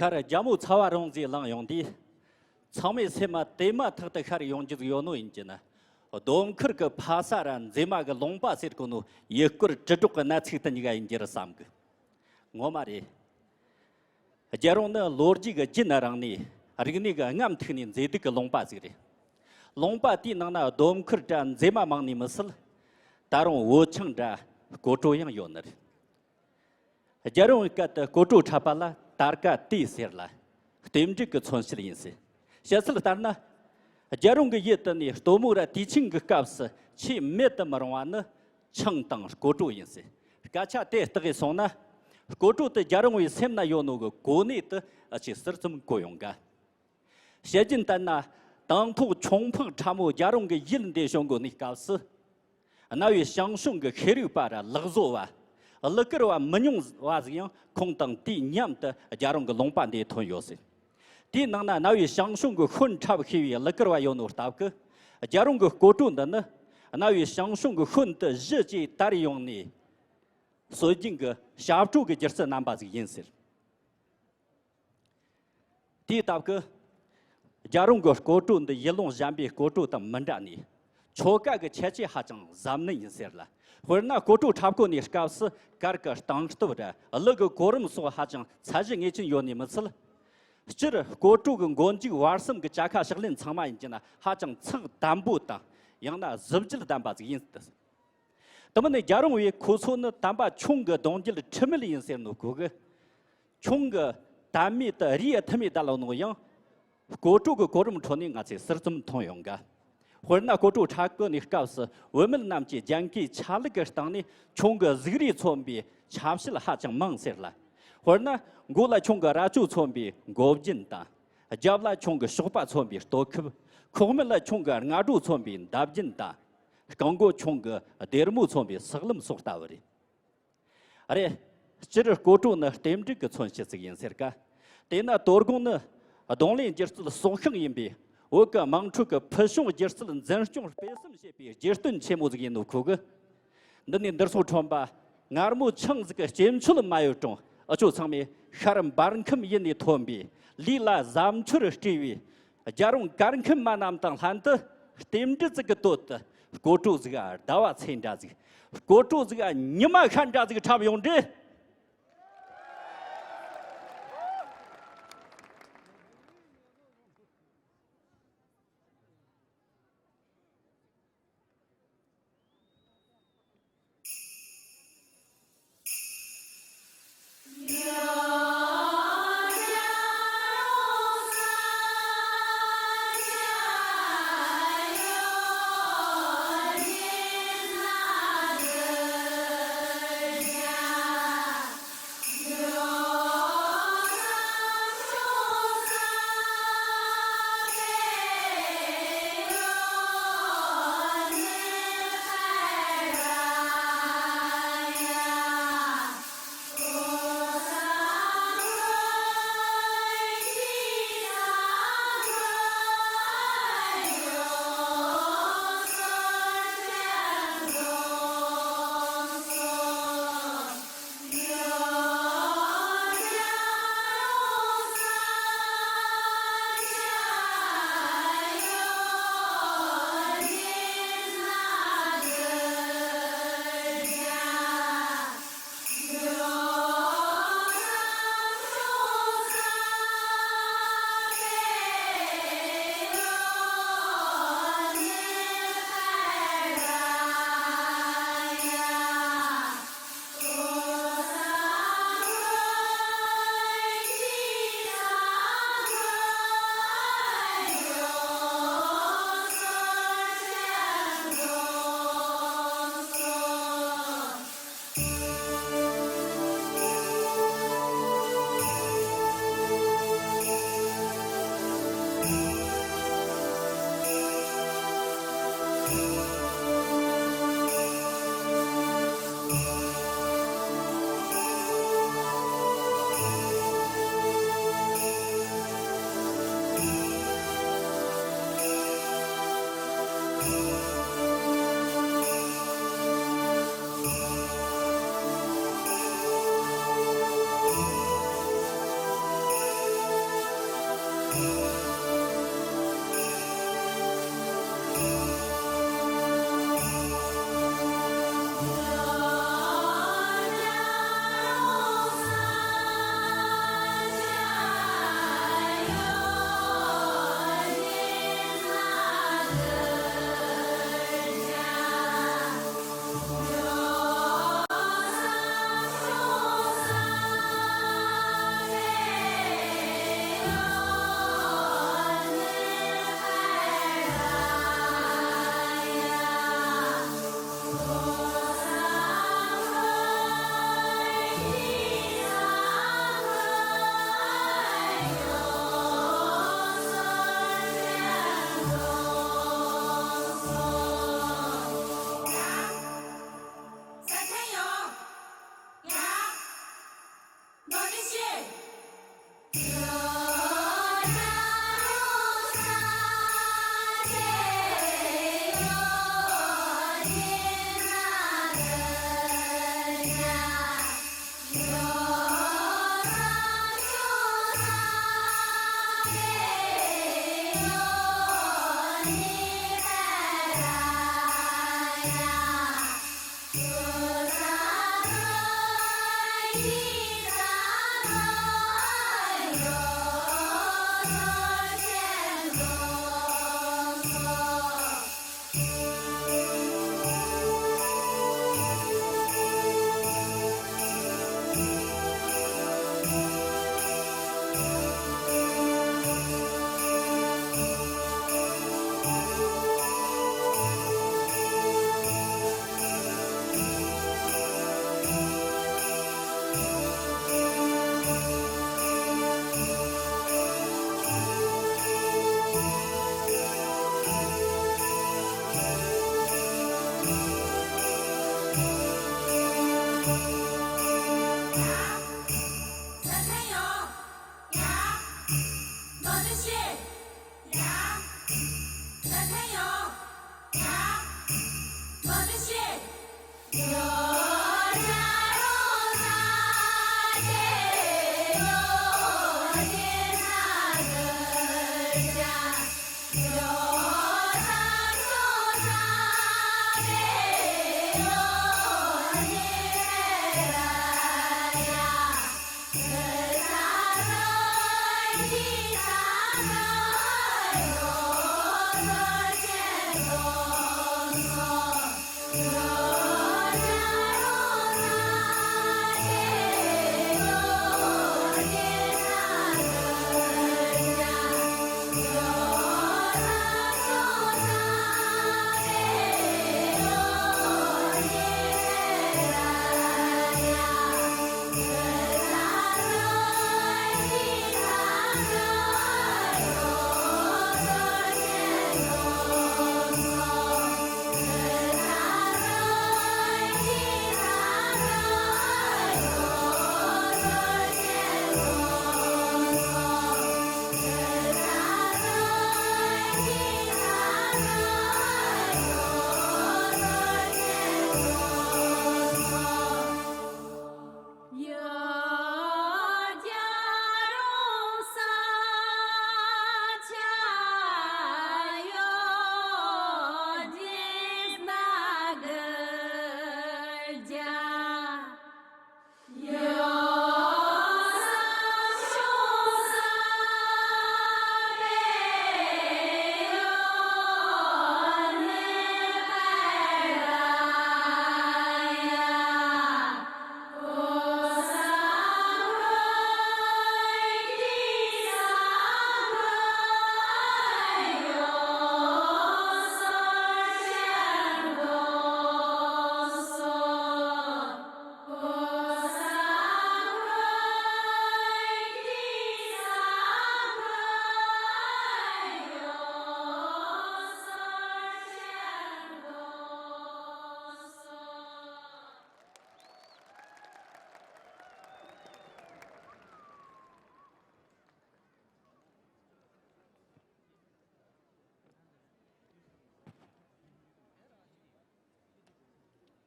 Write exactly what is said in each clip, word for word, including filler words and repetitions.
ཁར་རྒྱ་མོ་ཚ་བ་རོང་ཟིག་ལངས་ཡོང་དུས། ཚང་མའི་སེམས་མ་དེ་མ་ཐག་ཏུ་ཤར་ཡོང་རྒྱུ་ཟིག་ཡོད་ནོ་ཡིན་གྱི་ན། སྡོམ་མཁར་གི་ཕ་ས་ར་མཛེས་མ་གི་ལུང་པ་ཟེར་གོ་ནོ་ཡུལ་སྐོར་དྲིལ་སྒྲོག་གི་གནས་ཚིག་དེ་གཉིས་ཀ་ཡིན་རྒྱུ་རེད་བསམ་གི། ངོ་མ་རེད། རྒྱལ་རོང་ནི་ལོ་རྒྱུས་ཀྱི་རྒྱུན་རིང་ནས་རིག་གནས་ཀྱི་རྔམ་མཐུག་ནས་མཛེས་སྡུག་གི་ལུང་པ་ཟིག་རེད། ལུང་པ་དེའི་ནང་ན་སྡོམ་མཁར་འདྲ་མཛེས་མ་མང་ནི་མི་སྲིད། ད་རུང་བོད་ཆང་འདྲ་སྐོར་བྲོ་ཡང་ཡོད་ནི་རེད། རྒྱལ་རོང་བའི་སྐད་དུ་སྐོར་བྲོ་འཁྲབ་པ་ལ་དར་དཀའ་དེ་ཟེར་ལ། རྟེན་འབྲེལ་གྱི་མཚོན་བྱེད་ཡིན་ཟེར། བཤད་ཚུལ་ལྟར་ན། རྒྱལ་རོང་གི་ཡུལ་དུ་ནས་སྟོན་མོ་ར་དུས་ཆེན་གྱི་སྐབས་སུ་ཆེས་མེད་དུ་མི་རུང་བ་ནི་ཆང་དང་སྐོར་བྲོ་ཡིན་ཟེར། སྐད་ཆ་དེ་བརྟག་གིས་སོང་ན། སྐོར་བྲོ་དེ་རྒྱལ་རོང་བའི་སེམས་ན་ཡོད་ནོ་གི་གོ་གནས་དེ་ཨ་ཆེ་ཟུར་ཙམ་གོ་ཡོང་ག། བཤད་རྒྱུན་ལྟར་ན། དང་ཐོག་ཆུང་འཕགས་ཁྲ་མོ་རྒྱལ་རོང་གི་ཡུལ་འདི་བྱོན་དགོ་ནི་སྐབས་སུ། གནའ་བོའི་ཞང་ཞུང་གི་ཤེས་རིག་པ་ར་ལག་བཟོ་བ། གླུ་གར་བ་མི་ཉུང་བ་ཟིག་ཡང་ཁོང་དང་དུས་མཉམ་དུ་རྒྱལ་རོང་གི་ལུང་པ་འདི་ཐོན་ཡོད་ཟེར། དེའི་ནང་ན་གནའ་བོའི་ཞང་ཞུང་གི་ཤོན་འཁྲབ་ཤེས་པའི་གླུ་གར་བ་ཡོད་ནོ་སྟབས་ཀྱིས། རྒྱལ་རོང་གི་སྐོར་བྲོ་འདི་ནི། གནའ་བོའི་ཞང་ཞུང་གི་ཤོན་དུ་གཞི་བཅས་དར་ཡོང་ནས། སྲོལ་རྒྱུན་གྱི་ཞབས་བྲོ་གི་སྒྱུ་རྩལ་རྣམ་པ་ཟིག་ཡིན་ཟེར། དེའི་སྟབས་ཀྱིས། རྒྱལ་རོང་གི་སྐོར་བྲོ་འདི་ཡུལ་ལུང་གཞན་པའི་སྐོར་བྲོ་དང་མི་འདྲ་ནས། ཆོ་ག་གི་ཁྱད་ཆོས་ཧ་ཅང་གཟབ་ནན་ཡིན་ཟེར་ལ། དཔེར་ན་སྐོར་བྲོ་འཁྲབ་གོ་ནས་སྐབས་སུ་གར་གྱི་སྟངས་སྟབས་ར་གླུ་གི་གོ་རིམ་སོགས་ཧ་ཅང་ཚད་གཞི་ངེས་ཅན་ཡོད་ནས་མི་ཚད། སྤྱིར་སྐོར་བྲོ་གི་མགོ་མཇུག་བར་གསུམ་གྱི་བཅའ་ཁ་ཕྱག་ལེན་ཚང་མ་ཡིན་གྱི་ན་ཧ་ཅང་ཚགས་དམ་པོ་དང་ཡང་ན་གཟི་བརྗིད་ལྡན་པ་ཟིག་ཡིན། དེ་མིན་ནི་རྒྱལ་རོང་བས་ཁོ་ཚོ་ནི་དམ་པ་ཁྱུང་གི་གདུང་རྒྱུད་ཁྲི་མེད་ཡིན་ཟེར་ནོ་གོ་གི། ཁྱུང་གི་དམ་མེད་དུ་རིའི་ཐུ་མེད་བསྡད་ལོ་ནོ་ཡང་། སྐོར་བྲོ་གི་གོ་རིམ་ཁྲོད་ནས་ང་ཚོས་ཟུར་ཙམ་མཐོང་ཡོང་ག། དཔེར་ན་སྐོར་བྲོ་འཁྲབ་གོ་ནས་སྐབས་སུ་བུད་མེད་རྣམས་ཀྱིས་ལྗང་ཁུའི་ཆ་ལུགས་ཀྱི་སྟེང་ནས་ཁྱུང་གི་གཟུགས་རིས་མཚོན་པའི་ཆ་བྱད་ཧ་ཅང་མང་ཟེར་ལ། དཔེར་ན་མགོ་ལ་ཁྱུང་གི་རྭ་ཅོ་མཚོན་པའི་མགོ་རྒྱན་དང་། རྒྱབ་ལ་ཁྱུང་གི་གཤོག་པ་མཚོན་པའི་སྟོད་ཁབ། ཁོག་སྨད་ལ་ཁྱུང་གི་རྔ་སྒྲོ་མཚོན་པའི་འདབ་རྒྱན་དང་། རྐང་མགོ་ཁྱུང་གི་སྡེར་མོ་མཚོན་པའི་སག་ལམ་སོགས་ལྟ་བུ་རེད། རེད། སྤྱིར་སྐོར་བྲོ་ནི་རྟེན་འབྲེལ་གྱི་མཚོན་བྱེད་ཅིག་ཡིན་ཟེར་ཀ། དེས་ན་དོ་དགོང་ནི་གདོང་ལེན་སྒྱུ་རྩལ་སྲོག་ཤིང་ཡིན་པས་བོད་ཀྱི་དམངས་ཁྲོད་ཀྱི་ཕུལ་བྱུང་སྒྱུ་རྩལ་འཛིན་སྐྱོང་སྤེལ་གསུམ་བྱེད་པའི་རྒྱུ་སྟོན་ཆེན་མོ་ཟིག་ཡིན་ནོ་ཁོ་གི། འདི་ནས་འདིར་སོང་ཁྲོམ་པ་མངར་མོ་ཆང་ཟིག་གི་སྐྱེ་མཆོད་མ་ཡོད་རུང་ཨ་ཆོ་ཚང་མས་ཤར་འབར་ཁམས་ཡུལ་ནས་ཐོན་པའི་ལུས་ལ་གཟབ་མཆོར་སྤྲས་པའི་རྒྱལ་རོང་གར་མཁན་མ་རྣམས་དང་ལྷན་དུ་རྟེན་འབྲེལ་ཟིག་གི་དོད་དུ་སྐོར་བྲོ་ཟིག་ག་ཟླ་བ་ཚེས་འདྲ་ཟིག་སྐོར་བྲོ་ཟིག་ག་ཉི་མ་ཤར་འདྲ་ཟིག་འཁྲབ་ཡོང་དུས།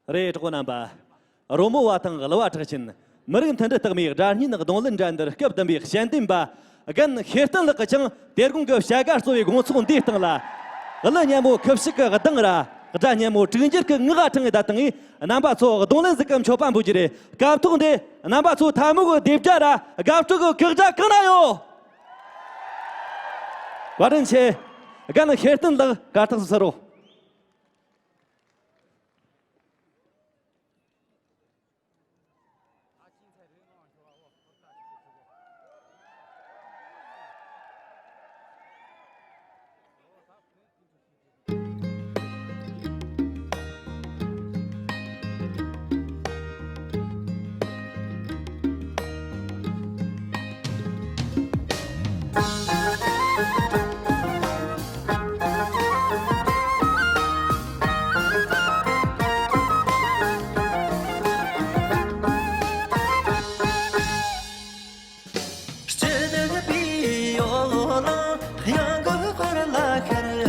རེད། གྲོགས་པོ་རྣམ་པ། རོལ་མོ་བ་དང་གླུ་བ་གྲགས་ཅན། མི་རིགས་མཐུན་སྒྲིལ་རྟགས་མའི་སྒྲ་སྙན་རྡུང་ལེན་འགྲན་བསྡུར་སྐབས་བདུན་པའི་དཔྱད་འདེམས་པ་རྒན་ཤེས་ལྡན་ལགས་ཀྱིས་ཀྱང་དེ་དགོང་གི་བྱ་དགའ་གཙོ་བོའི་དགོང་ཚོགས་འདིའི་སྟེང་ལ། གླུ་སྙན་མོ་ཁུ་བྱུག་གི་གདངས་ར། སྒྲ་སྙན་མོ་དྲུག་འགྱུར་གྱི་ངག་ཕྲེང་ངེ་ད་བཏང་ངས་རྣམ་པ་ཚོ་རྡུང་ལེན་ཟིག་གི་མཆོད་པ་འབུལ་རྒྱུ་རེད། སྐབས་ཐོག་འདི་རྣམ་པ་ཚོ་ཐལ་མོ་གི་ལྡེབས་སྒྲ་ར་དགའ་སྤྲོ་གི་ཁུག་སྒྲ་གང་ན་ཡོད། བཀའ་དྲིན་ཆེ། རྒན་ཤེས་ལྡན་ལགས་གར་སྟེགས་སུ་སོང་རོགས། སྤྱི་ནུས་པའི་ཡོ་ལང་གཡང་གི་ཧར་ལ་ཤར།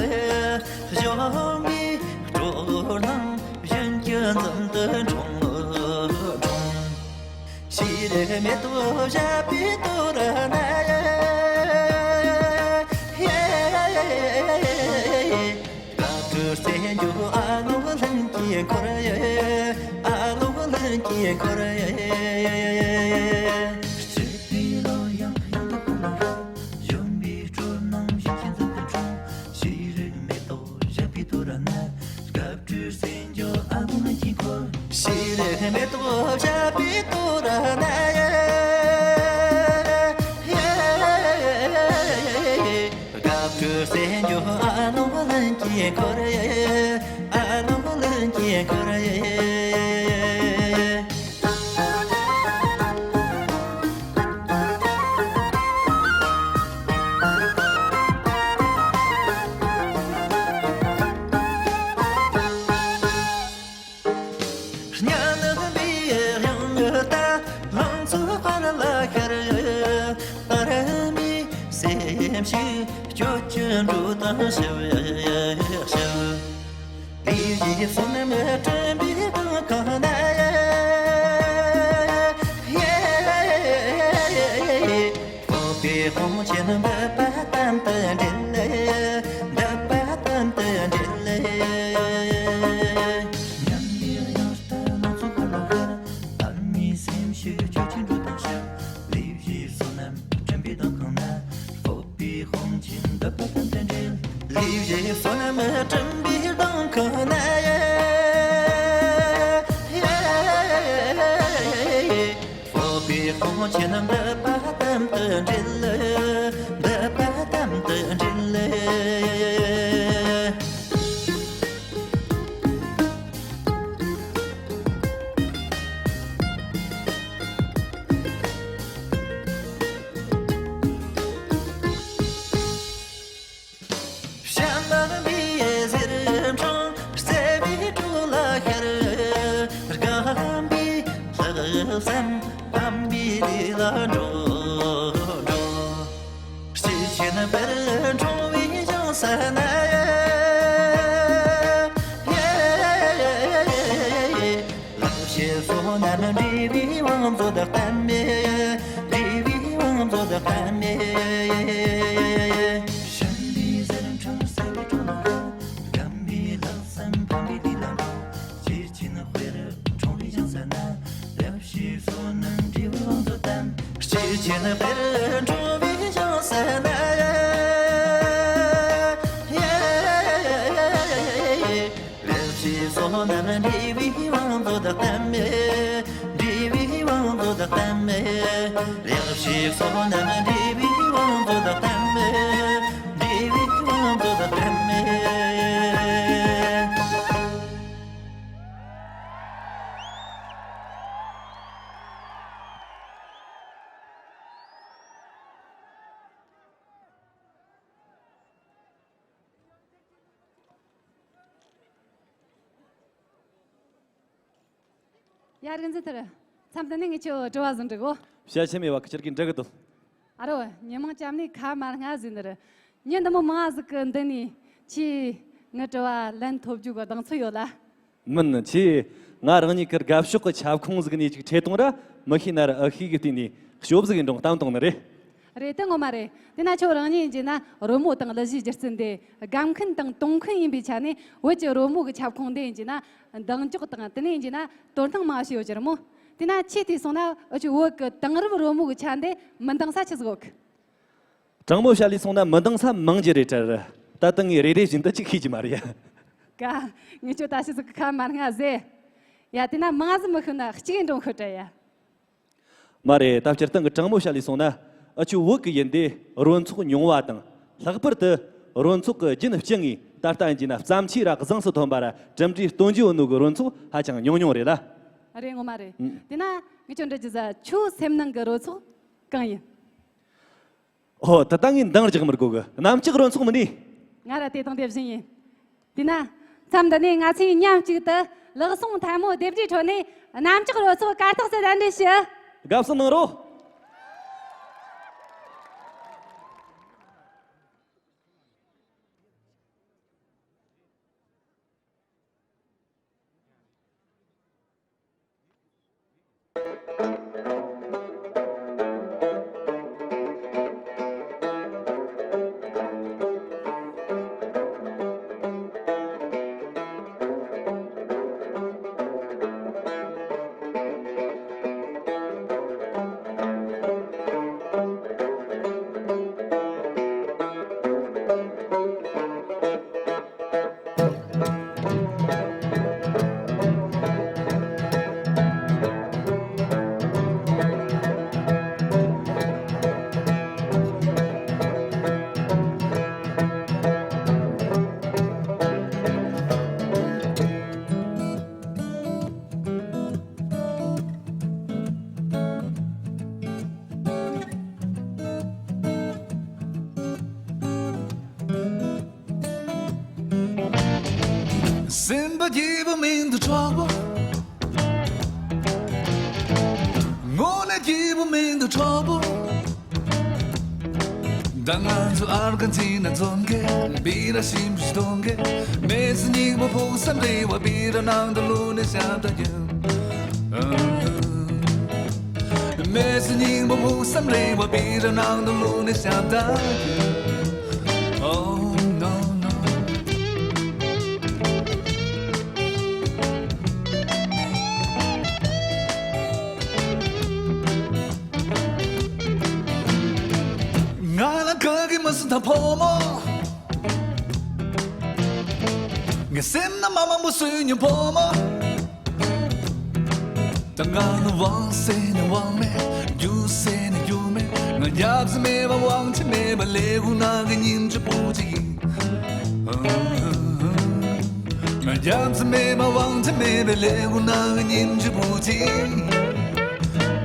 གཞོན་པའི་སྤྲོ་སྣང་གཞན་གྱི་འཛུམ་དུ་འཁྲུངས། ཤེས་རིག་མེ་ཏོག་བཞད་པའི་དོ་ར་ན། དགའ་སྤྲོའི་རྩེད་འཇོ་ཨ་ལོ་ལྷན་གྱིས་འཁོར། ཨ་ལོ་ལྷན་གྱིས་འཁོར། སྐྱིད་པའི་ལོ་ཡང་ཡང་དུ་འཁོར། གཞོན་པའི་སྤྲོ་སྣང་བཞིན་གྱི་འཛུམ་དུ་འཁྲུངས། ཤེས་རིག་མེ་ཏོག་བཞད་པའི་དོ་ར་ན། དགའ་སྤྲོའི་རྩེད་འཇོ་ཨ་ལོ་ལྷན་གྱིས་འཁོར། ཤེས་རིག་མེ་ཏོག་བཞད་པའི་དོ་ར་ན། དགའ་སྤྲོའི་རྩེད་འཇོ་ཨ་ལོ་ལྷན་གྱིས་འཁོར། ཨ་ལོ་ལྷན་གྱིས་འཁོར། གཉའ་གནོན་པའི་དབྱངས་རྟ་ལང་ཚོའི་དཔལ་ལ་ཤར། ཨ་ར་མའི་སེམས་ཤིག་སྐྱོ་ཅན་འགྲོ་དང་ཞིབ་ཞིབ། ལས་ཀྱི་བསོད་ནམས་སྤྲིན་པའི་མདངས་ཁང་ན། སྤོབས་པའི་དབང་ཆེན་འབུད་པ་དམ་དུ་འགྲིལ། འབུད་པ་དམ་དུ་འགྲིལ། ཉམས་པའི་དབྱངས་རྟ་ལང་ཚོའི་ཁ་ལ་ཤར། ཨ་མའི་སེམས་ཤིག་སྐྱོ་ཅན་འགྲོ་དང་ཞིབ། ལས་བཞིའི་བསོད་ནམས་སྤྲིན་པའི་མདངས་ཁང་ན། སྤོབས་པའི་དབང་ཆེན་འབུད་པ་དམ་དུ་འགྲིལ། ལས་བཞིའི་བསོད་ནམས་སྤྲིན་པའི་མདངས་ཁང་ན། སྤོབས་པའི་དབང་ཆེན་འབུད་པ་དམ་དུ་འགྲིལ། འབུད་པ་དམ་དུ་འགྲིལ། ཞྭ་དམར་མོའི་གཟེར་འཕྲེང་བརྩེ་བའི་དྲོད་ལ་ཤར། རྒན་པའི་ལྷག་བསམ་ཕམ་པའི་ལས་ལ་འགྲོ་འགྲོ། སྐྱེས་ཆེན་བར་འཁྲུངས་པའི་ཞིང་ས་ན། ལག་ཕྱིས་བསོད་ནམས་འབྲས་བུའི་བང་མཛོད་བརྟན་མེད། འབྲས་བུའི་བང་མཛོད་བརྟན་མེད། ཞྭ་དམར་མོའི་གཟེར་འཕྲེང་བརྩེ་བའི་དྲོད་ལ་ཤར། རྒན་པའི་ལྷག་བསམ་ཕམ་པའི་ལས་ལ་འགྲོ། སྐྱེས་ཆེན་དཔལ་འཁྲུངས་པའི་ཞིང་ས་ན། ལག་ཕྱིས་བསོད་ནམས་འབྲས་བུའི་བང་མཛོད་བརྟན། སྐྱེས་ཆེན་དཔལ་འཁྲུངས་པའི་ཞིང་ས་ན། ལག་ཕྱིས་བསོད་ནམས་འབྲས་བུའི་བང་མཛོད་བརྟན་མེད། འབྲས་བུའི་བང་མཛོད་བརྟན་མེད། ལག་ཕྱིས་བསོད་ནམས་འབྲས་བུའི་བང་མཛོད་བརྟན་མེད། འབྲས་བུའི་བང་མཛོད་བརྟན་མེད། ཡ། རིག་འཛིན་ཐར། མཚམས་འདི་ནས་ངས་ཁྱོད་དྲི་བ་ཟིག་འདྲི་གོ། བཤད་ཆེ་མེད་པ་ཁི་ཆར་གི་འདྲི་གི་འདུག་ཨ་རོ། ཉི་མ་ཅམ་ནས་ཁ་མར་ང་ཟིག་འདིར། མྱི་འདི་མོ་མང་ཟིག་གི་འདི་ནས་ཁྱེད་ངའི་དྲི་བ་ལན་ཐོབ་རྒྱུ་གི་གདེང་ཚོད་ཡོད་ལ། མིན། ཁྱེད་ ང་རང་ཉིད་ཀྱི་དགའ་ཕྱོགས་ཀྱི་ཁྱབ་ཁོངས་ཟིག་ནས་ཅིག་ཁྲིད་གཏོང་ར་མི་ཤེས་ན་ར་ཨ་ཤེས་ཀྱི་སྟེང་ནས་སྐྱོབ་ཟིག་ཡིན་རུང་གཏམ་གཏོང་ནི་རེད། རེད་དེ་ངོ་མ་རེད། དེ་ན་ཁྱོད་རང་ཉིད་ཡིན་གྱི་ན་རོལ་མོ་དང་གླུ་གཞས་སྒྱུ་རྩལ་འདི་དགའ་མཁན་དང་གཏོང་མཁན་ཡིན་པའི་ཆ་ནས། བོད་ཀྱི་རོལ་མོ་གི་ཁྱབ་ཁོངས་འདི་ཡིན་གྱི་ན་འདང་རྒྱག་དང་། དེ་ནས་ཡིན་གྱི་ན་དོ་སྣང་མང་བ་ཞིག་ཡོད་ཀྱི་རེད་མོ། དེ་ན་ཆེས་བལྟས་སོང་ན་འུ་ཆོ་བོད་ཀྱི་དེང་རབས་རོལ་མོ་གི་ཆ་འདི་མི་འདང་ས་ཆི་ཟིག་ཡོད་གི། དྲང་མོ་བཤད་ལས་སོང་ན་མི་འདང་ས་མང་རྒྱུ་རེད་དྲ། ད་ལྟ་ངས་རེ་རེ་བཞིན་དུ་ཅིག་ཤེས་ཀྱི་མ་རེད་ཡ། ཀ། ངས་ཁྱོད་ད་ཆི་ཟིག་གི་ཁ་མ་ང་ཟེ། ཡ་དེ་ན་མང་ཟིག་མི་ཤོད་ན་གཅིག་འགྲོ་ཤོད་དྲ་ཡ། མ་རེད། ད་སྤྱིར་བཏང་གི་དྲང་མོ་བཤད་ལས་སོང་ན། ཨ་ཆུ་བོད་ཀྱི་ཡུལ་འདི་རོལ་ཚོགས་ཉུང་བ་དང་། ལྷག་པར་དུ་རོལ་ཚོགས་ཀྱི་རྒྱུན་བསྐྱངས་ངེས་ད་ལྟ་ཡིན་གྱི་ན་བརྩམས་ཆོས་ར་གཟེངས་སུ་ཐོན་པ་ར་གྲུབ་འབྲས་སྟོན་རྒྱུ་ཡོད་ནོ་གི་རོལ་ཚོགས་ཧ་ཅང་ཉུང་ཉུང་རེད་ལ། རེད་ངོ་མ་རེད། ཨང་། དེ་ན་ངས་ཁྱོད་འདྲི་རྒྱུ་ཟ། ཁྱོད་སེམས་ནང་གི་རོལ་ཚོགས་གང་ཡིན། ཨོ། ད་ལྟ་ངས་འདང་རྒྱག་མི་དགོས་གི། གནམ་ལྕགས་རོལ་ཚོགས་མིན་ནི། ང་ར་དེ་དང་དེ་བཞིན་ཡིན། དེས་ན། མཚམས་འདི་ནས་ང་ཚོས་མཉམ་གཅིག་ཏུ་ལག་ཟུང་ཐལ་མོ་སྡེབ་སྒྲིག་ཁྲོད་ནས་གནམ་ལྕགས་རོལ་ཚོགས་གར་སྟེགས་སུ་གདན་འདྲེན་ཞུ། དགའ་བསུ་གནང་རོགས། སེམས་པ་སྐྱིད་པོ་མིན་འདུག་གྲོགས་པོ། དངོས་གནས་སྐྱིད་པོ་མིན་འདུག་གྲོགས་པོ། ད་ང་ཚོ་ཨར་ཀན་ཊི་ན་འཛོམས་གི། སྦི་ར་ཞིམ་པོ་ཞིག་འཐུང་གི། མེ་སི་སྙིང་པོ་ཕུགས་བསམ་རེ་བ། སྦི་ར་ནང་དུ་བླུགས་ནས་ཞབས་ད་རྒྱུ། མེ་སི་སྙིང་པོ་ཕུགས་བསམ་རེ་བ། སྦི་ར་ནང་དུ་བླུགས་ནས་ཞབས་ད་རྒྱུ། Oh no no། ང་ལ་ག་གི་མ་སུ་ད་ཕོ་མོ། ངའི་སེམས་ན་མ་མང་པོ་སུ་ཉོ་ཕོ་མོ། ད་ང་ནི་དབང་ཟེར་ནི་དབང་མེད། རྒྱུ་ཟེར་ནི་རྒྱུ་མེད། ང་རྒྱབ་ཟེར་མེད་པ་དབང་ཆ་མེད་པ། ལས་ཁུངས་ནང་གི་སྙིང་རྗེ་བུ་ཅིག་ཡིན། ང་རྒྱབ་ཟེར་མེད་པ་དབང་ཆ་མེད་པའི། ལས་ཁུངས་ནང་གི་སྙིང་རྗེ་བུ་ཅིག་ཡིན།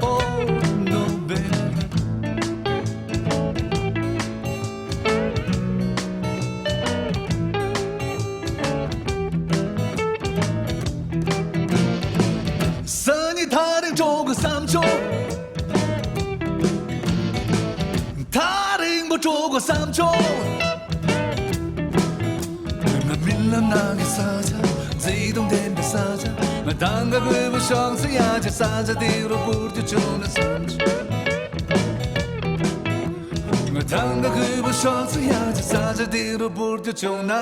Oh no baby། སང་ཉིན་ཐག་རིང་འགྲོ་དགོས་བསམ་བྱུང་། ཐག་རིང་པོ་འགྲོ་དགོས་བསམ་བྱུང་། ང་རྨི་ལམ་ནང་གི་ས་ཆ། བརྩེ་དུང་ལྡན་པའི་ས་ཆ། ང་ཐང་ག་རྒོད་པོ་ཤོག་ཚ་ཡ་ཆ། ས་ཆ་དེ་རུ་འཕུར་རྒྱུ་བྱུང་ན་བསམ་བྱུང་། ང་ཐང་ག་རྒོད་པོ་ཤོག་ཚ་ཡ་ཆ། ས་ཆ་དེ་རུ་འཕུར་རྒྱུ་བྱུང་ན།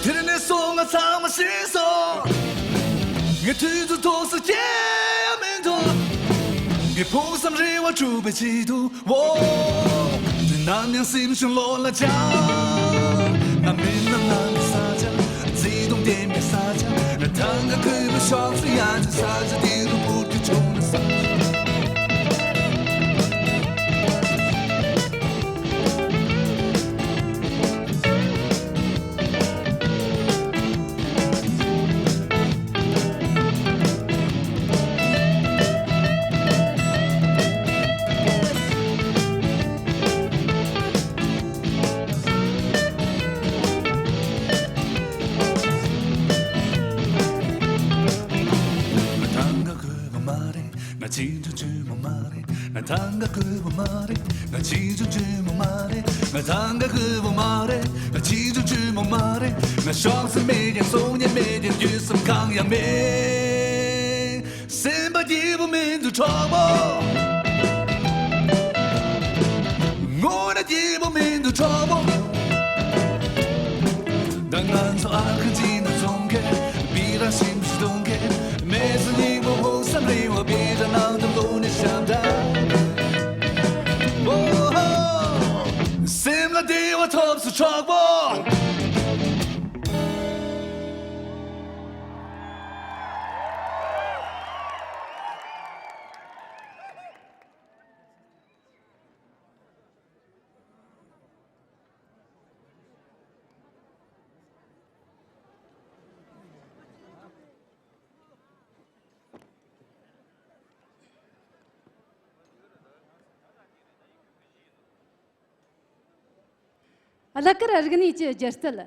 དེ་ནས་བཟུང་ང་ཚང་མ་ཤེས་སོང་། ངའི་དུས་ཚོད་ཐོག་སུ་སྐྱེལ་ཡ་མི་འདུག་ངའི་ཕུགས་བསམ་རེ་བ། གྲུབ་པའི་ཆེད་དུ། འོ། དུས་ནམ་ཡང་སེམས་ཤིང་ལོ་ལ་ཆགས། ང་མི་ནམ་ནམ་གྱི་ས་ཆ། བརྩེ་དུང་ལྡན་པའི་ས་ཆ། ང་ཐང་ག་ཁོལ་བ་ཤོག་སུ་ཡང་ཅིག་ས་ཆ་དེ་རུ་བུར་གྱི་བྱུང་ན་ས། ང་ཐང་ག་ཁོལ་བ་མ་རེད། ང་ཅི་འདྲ་ཇུས་མོ་མ་རེད། ང་ཐང་ག་ཁོལ་བ་མ་རེད། ང་ཅི་འདྲ་ཇུས་མོ་མ་རེད། ང་ཐང་ག་ཁོལ་བ་མ་རེད། ང་ཅི་འདྲ་ཇུས་མོ་མ་རེད། ང་ཤོག་སེམས་མེད་ཀྱང་སོང་ཉེན་མེད་ཀྱང་རྒྱུས་སེམས་གང་ཡང་མེད། སེམས་པ་སྐྱིད་པོ་མི་འདུག་གྲོགས་པོ། དངོས་གནས་སྐྱིད་པོ་མི་འདུག་གྲོགས་པོ། ད་ང་ཚོ་ཨར་ཁན་ཊི་ན་འཛོམས་མཁན། བི་ར་ཤིམ་ཤི་གཏོང་མཁན། མེ་ཟི་ལི་བོ་ཧོ་སམ་རི་བ་བི་ར་ནང་དུ་ལོ་ནས་ཤམ་ད། ཨོ་ཧོ། སེམས་ལ་བདེ་བ་ཐོབ་སོང་གྲོགས་པོ། གླུ་གར་རིག་གནས་ཀྱི་སྒྱུ་རྩལ།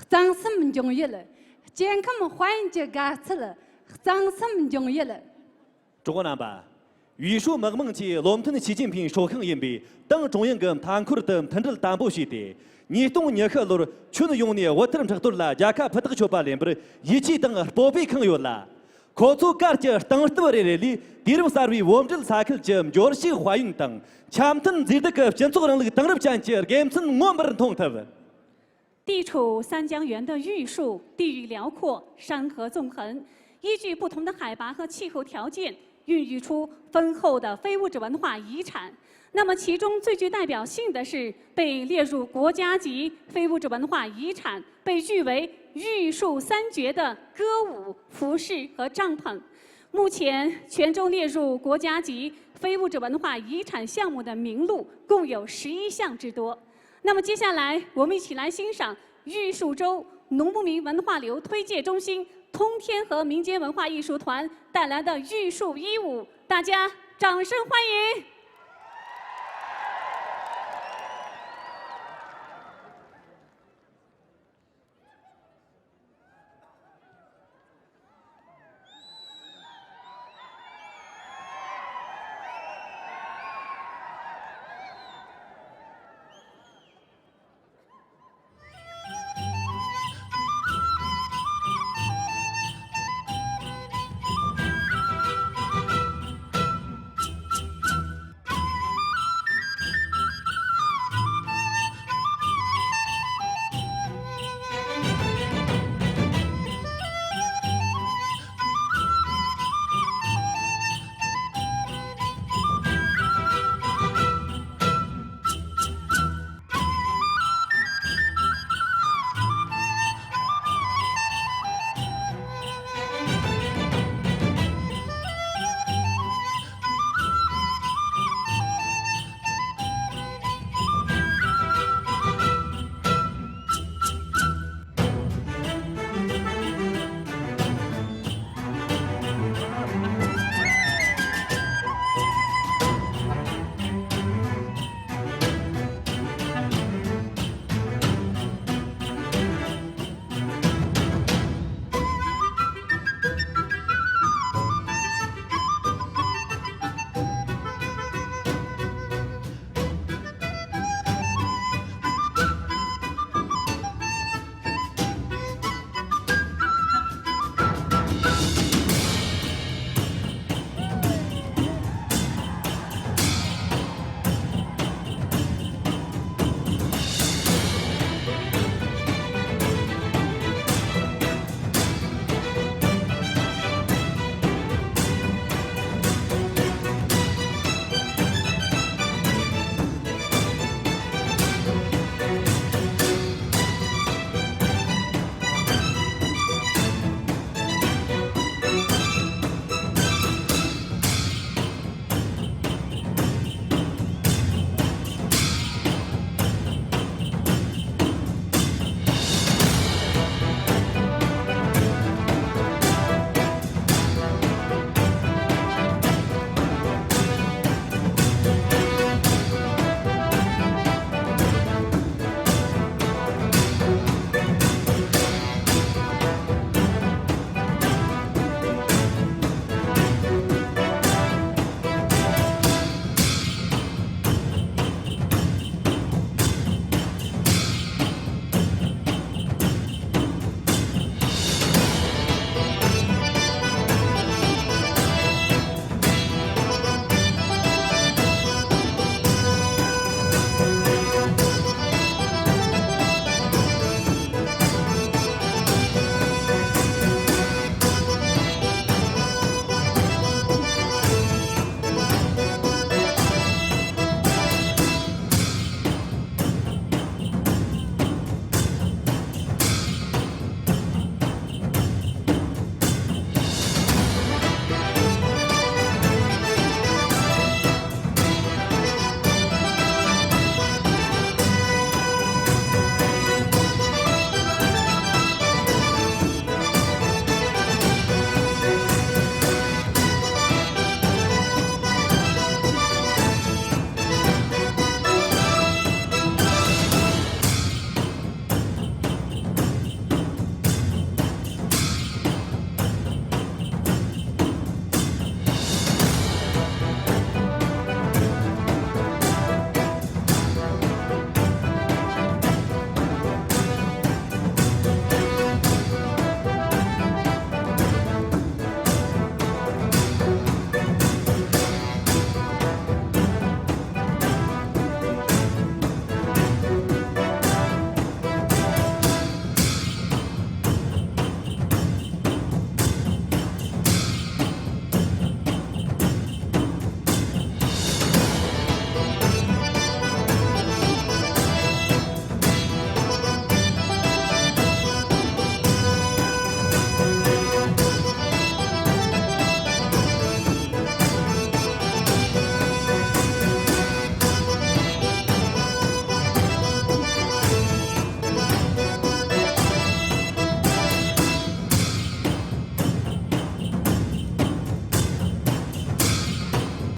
གཙང་གསུམ་འབྱུང་ཡུལ། སྐྱེ་ཁམས་དཔལ་ཡོན་གྱི་དགའ་ཚལ། གཙང་གསུམ་འབྱུང་ཡུལ། གྲོགས་རྣམ་པ། ཡུས་ཧྲུའུ་དམག་དམངས་ཀྱི་བློ་མཐུན་ཞི་ཅིན་ཕིང་སྲོག་ཤིང་ཡིན་པའི་ཏང་ཀྲུང་དབྱང་གི་མཐའ་འཁོར་དུ་མཐུན་སྒྲིལ་དམ་པོ་བྱས་ཏེ། ཉིས་སྟོང་ཉི་ཤུ་ལོར་ཁྱོན་ཡོངས་ནས་དབུལ་ཐར་མཁྲེགས་གཏོར་ལ་རྒྱལ་ཁ་ཕུ་ཐག་ཆོད་པ་ལེན་པར་ཡིད་ཆེས་དང་སྤོབས་པས་ཁེངས་ཡོད་ལ། ཁོ་ཚོ་གར་གྱི་སྟེང་སྟབས་རེ་རེ་ལས་དུས་རིམ་གསར་བའི་བོད་འབྲེལ་ས་ཁུལ་གྱི་འབྱོར་ཕྱུག་དཔལ་ཡོན་དང་འཆམ་མཐུན་མཛེས་སྡུག་གི་སྤྱི་ཚོགས་རིང་ལུགས་དེང་རབས་ཅན་གྱི་དགེ་མཚན་མངོན་པར་མཐོང་ཐུབ། 地处三江源的玉树，地域辽阔，山河纵横，依据不同的海拔和气候条件，孕育出丰厚的非物质文化遗产。那么，其中最具代表性的是被列入国家级非物质文化遗产，被誉为“玉树三绝”的歌舞、服饰和帐篷。目前，泉州列入国家级非物质文化遗产项目的名录共有十一项之多。 那么接下来，我们一起来欣赏玉树州农牧民文化流推介中心通天河民间文化艺术团带来的玉树衣舞，大家掌声欢迎。